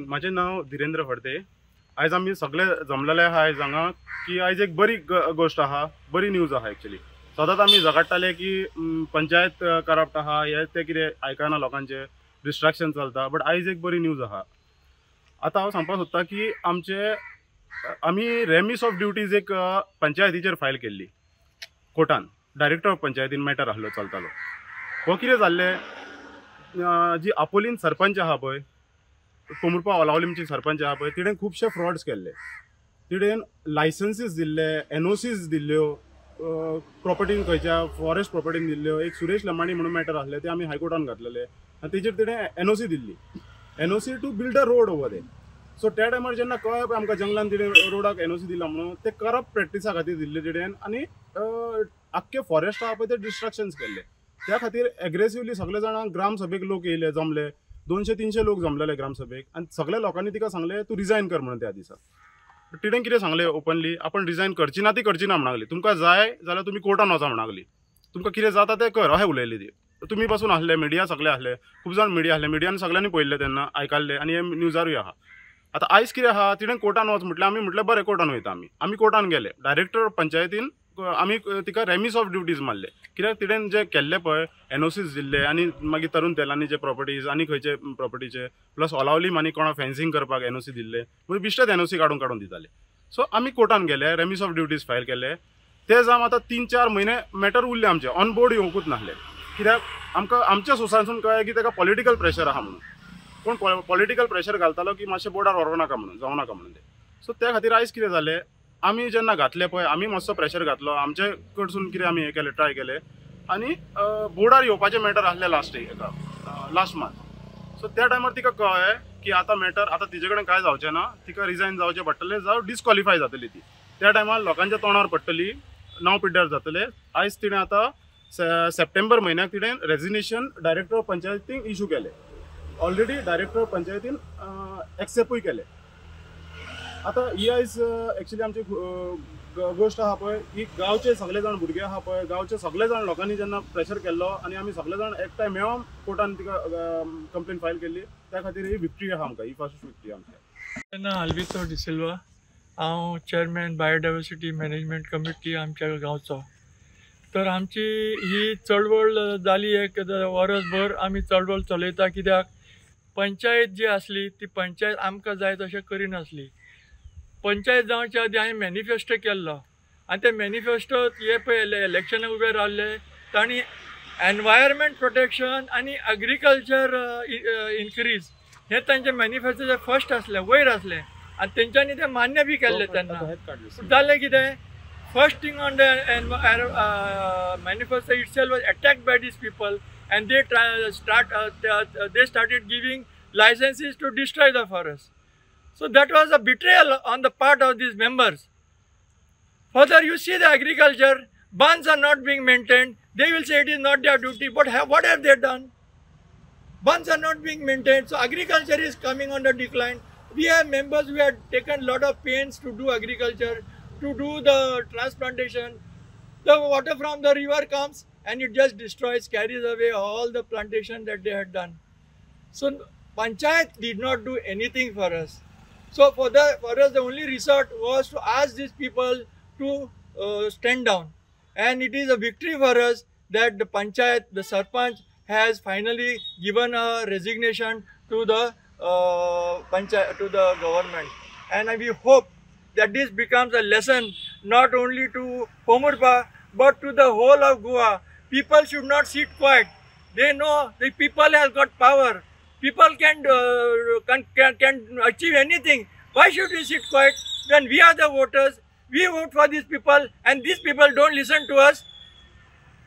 म्हाजें नांव धीरेंद्र फडते. आयज आमी सगळे जमलेले आहा आयज हांगा की आयज एक बरी गोश्ट आहा, बरी न्यूज आहा. एक्चुली सदांच आमी झगडटाले की पंचायत करप्ट आहा, हे ते कितें आयकना, लोकांचे डिस्ट्रक्शन चलता, बट आयज एक बरी न्यूज आहा. आतां हांव सांगपाक सोदता की आमचे आमी रेमिस ऑफ ड्युटीज एक पंचायतीचेर फायल केल्ली कोर्टान, डायरेक्टर ऑफ पंचायतीन मॅटर आहलो चलतालो. हो कितें जाल्लें, जी आपोलीन सरपंच आहा पळय, पोमुर्पा ओलावलीमची सरपंच आहा पळय, तिणें खुबशे फ्रॉड्स केल्ले. तिणें लायसन्सीस दिल्ले, एनओसीस दिल्ल्यो, प्रॉपर्टीन खंयच्या फॉरेस्ट प्रॉपर्टीन दिल्ल्यो. एक सुरेश लमाणी म्हणून मॅटर आहले, ते आमी हायकोर्टान घातलेले आनी तेजेर तिणें NOC Delhi, NOC to build a road over there. So त्या टायमार जेन्ना कळ्ळें पळय आमकां जंगलान तिणें रोडाक एनओसी दिला म्हणून, ते करप्ट प्रॅक्टिसा खातीर दिल्ले तिणें आनी आख्खे फॉरेस्ट आहा पळय ते डिस्ट्रक्शन्स केल्ले. त्या खातीर एग्रेसिवली सगळे जाणां ग्रामसभेक लोक येयले, जमले, 200-300 लोक जमलेले ग्रामसभेक आनी सगळ्या लोकांनी तिका सांगलें तूं रिजायन कर म्हणून. त्या दिसा तिणें कितें सांगलें ओपनली, आपण रिजायन करची ना ती करची ना म्हणागली, तुमकां जाय जाल्यार तुमी कोर्टान वचा म्हणागली, तुमकां कितें जाता तें कर अशें उलयली ती. तुमी पासून आहले, मिडिया सगळे आहले, खूब जाण मिडिया आहले, मिडियान सगळ्यांनी पळयल्लें तेन्ना, आयकल्लें आनी हे न्यूजारूय आहा. आतां आयज कितें आहा, तिणें कोर्टान वच म्हटलें, आमी म्हटलें बरें कोर्टान वयता आमी. आमी कोर्टान गेले, डायरेक्टर पंचायतीन आमी तिका रेमिस ऑफ ड्युटीज मारले, कित्याक तिणें जे केल्ले पळय एनओसीस दिल्ले आनी मागीर तरुण तेलांनी जे प्रॉपर्टीज आनी खंयचे प्रॉपर्टीचे प्लस ओलावलीम आनी कोणा फेन्सिंग करपाक एनओसी दिल्ले, म्हणजे बिश्टेच एनओसी काडून काडून दिताले. सो आमी कोर्टान गेले, रेमिस ऑफ ड्युटीज फायल केले. ते जावन आतां 3-4 म्हयने मॅटर उरले आमचे, ऑन बोर्ड येवंकूच नासले, कित्याक आमकां आमच्या सोर्सांसून कळ्ळें की ताका पॉलिटिकल प्रेशर आहा म्हणून, कोण पॉलिटिकल प्रेशर घालतालो की मातशें बोर्डार व्हरूं नाका म्हणून, जावं नाका म्हणून ते. सो त्या खातीर आयज कितें जालें, आमी जेन्ना घातले पळय, आमी मातसो प्रेशर घातलो आमचे कडसून, कितें आमी हें केलें, ट्राय केलें आनी बोर्डार येवपाचें मॅटर आसलें लास्ट हेका लास्ट मंथ. सो त्या टायमार तिका कळ्ळें की आतां मॅटर आतां तिजे कडेन कांय जावचें ना, तिका रिजायन जावचें पडटलें, जावं डिस्कॉलिफाय जातली ती. त्या टायमार लोकांच्या तोंडार पडटली, नांव पिड्ड्यार जातलें. आयज तिणें आतां सप्टेंबर म्हयन्याक तिणें रेजिग्नेशन डायरेक्टर ऑफ पंचायतीन इशू केलें, ऑलरेडी डायरेक्टर ऑफ पंचायतीन एक्सेप्टूय केलें. आतां ही आयज एक्चुली आमची गोश्ट आहा पळय, ही गांवचे सगळे जाण भुरगे आहा पळय, गांवचे सगळे जाण लोकांनी जेन्ना प्रेशर केल्लो आनी आमी सगळे जाण एकठांय मेळोन कोर्टान तिका कंप्लेन फायल केल्ली, त्या खातीर ही विक्ट्री आहा आमकां, ही फर्स्ट विक्ट्री आमची. नांव आल्वितो डिसिल्वा, हांव चेअरमॅन बायोडायवर्सिटी मॅनेजमेंट कमिटी आमच्या गांवचो. तर आमची ही चळवळ जाली एक वरसभर आमी चळवळ चलयता, कित्याक पंचायत जी आसली ती पंचायत आमकां जाय तशें करिनासली. पंचायत जावच्या आदी हांवें मॅनिफेस्टो केल्लो आनी ते मॅनिफेस्टो हे पळय इलेक्शनाक उबे रावले तांणी एनवायरमेंट प्रोटेक्शन आनी एग्रीकल्चर इनक्रीज हे तांचे मॅनिफेस्टोचे फर्स्ट आसलें, वयर आसलें आनी तेंच्यांनी तें मान्य बी केल्लें तेन्ना. जालें कितें, first thing on the manifesto itself was attacked by these people and they started giving licenses to destroy the forest. So that was a betrayal on the part of these members. Further, you see the agriculture, bunds are not being maintained. They will say it is not their duty, but what have they done? Bunds are not being maintained, so agriculture is coming on the decline. We have members who have taken lot of pains to do agriculture, to do the transplantation. The water from the river comes and it just destroys, carries away all the plantation that they had done. So Panchayat did not do anything for us. So for us, the only resort was to ask these people to stand down. And it is a victory for us that the Panchayat, the Sarpanch has finally given a resignation to the Panchayat, to the government. And we hope that this becomes a lesson not only to Pomburpa but to the whole of Goa. People should not sit quiet. They know the people have got power. People can achieve anything. Why should we sit quiet when we are the voters? We vote for these people and these people don't listen to us.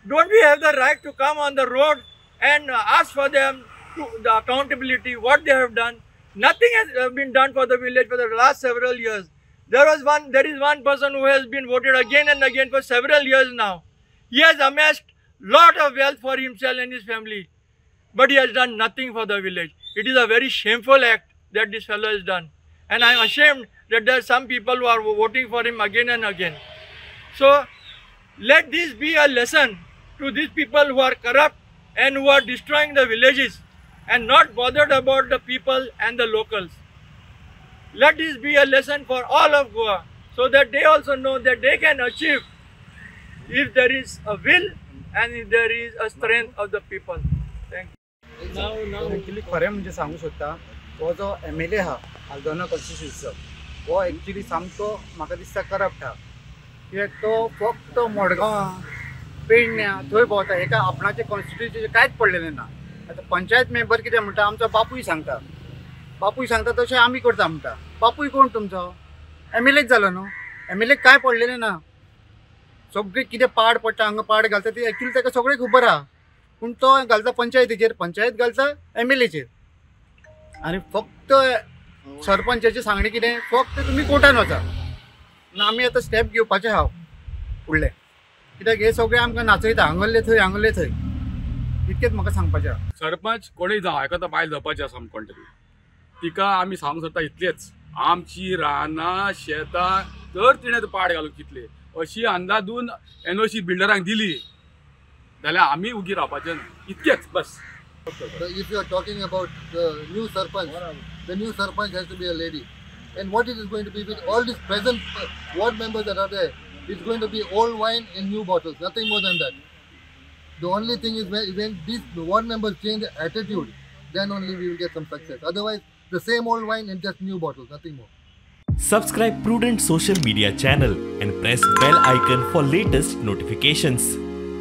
Don't we have the right to come on the road and ask for them to the accountability, what they have done? Nothing has been done for the village for the last several years. There is one person who has been voted again and again for several years now. He has amassed lot of wealth for himself and his family, but he has done nothing for the village. It is a very shameful act that this fellow has done. And I am ashamed that there are some people who are voting for him again and again. So let this be a lesson to these people who are corrupt and who are destroying the villages and not bothered about the people and the locals. Let this be a lesson for all of Goa, so that they also know that they can achieve if there is a will and if there is a strength of the people. Thank you. Now actually खरें म्हणजे सांगू सोदता, हो जो MLA आहा आल्दोना कॉन्स्टिट्युन्सीचो, हो actually सामको म्हाका दिसता करप्ट आहा. कित्याक तो फक्त मडगांवां, पेडण्या थंय भोंवता, हेका आपणाचे कॉन्स्टिट्युन्सीचें कांयच पडलेलें ना. आतां पंचायत मेंबर कितें म्हणटा, आमचो बापूय सांगता, बापूय सांगता तशें आमी करता म्हणटा. बापूय कोण तुमचो? MLAच जालो न्हू. MLA कांय पडलेलें ना. सगळें कितें पाड पडटा, हांगा पाड घालता ती एक्चुली ताका सगळें खबर आहा, पूण तो घालता पंचायतीचेर, पंचायत घालता MLAचेर. आनी फक्त सरपंचाची सांगणी कितें, फक्त तुमी कोर्टान वचा. ना आमी आतां स्टेप घेवपाचे आहा फुडले, कित्याक हे सगळें आमकां नाचयता, हांगल्ले थंय हांगल्ले थंय. इतकेंच म्हाका सांगपाचें आहा. सरपंच कोणूय जावं, हेका आतां बायल जावपाची आसा कोण तरी, तिका आमी सांगूंक सोदता इतलेंच, आमची रानां शेतां तर तिणें पाड घालूंक चिंतले अशी अंदाजून NOC बिल्डरांक दिली जाल्यार आमी उगी रावपाचें ना, इतकेंच बस. If you are talking about the new sarpanch, the new sarpanch has to be a lady. And what it is going to be with all these present ward members that are there, it's going to be old wine in new bottles, nothing more than that. The only thing is when these ward members change attitude, then only we will get some success. Otherwise, the same old wine in just new bottles, nothing more. Subscribe Prudent Social Media channel and press bell icon for latest notifications.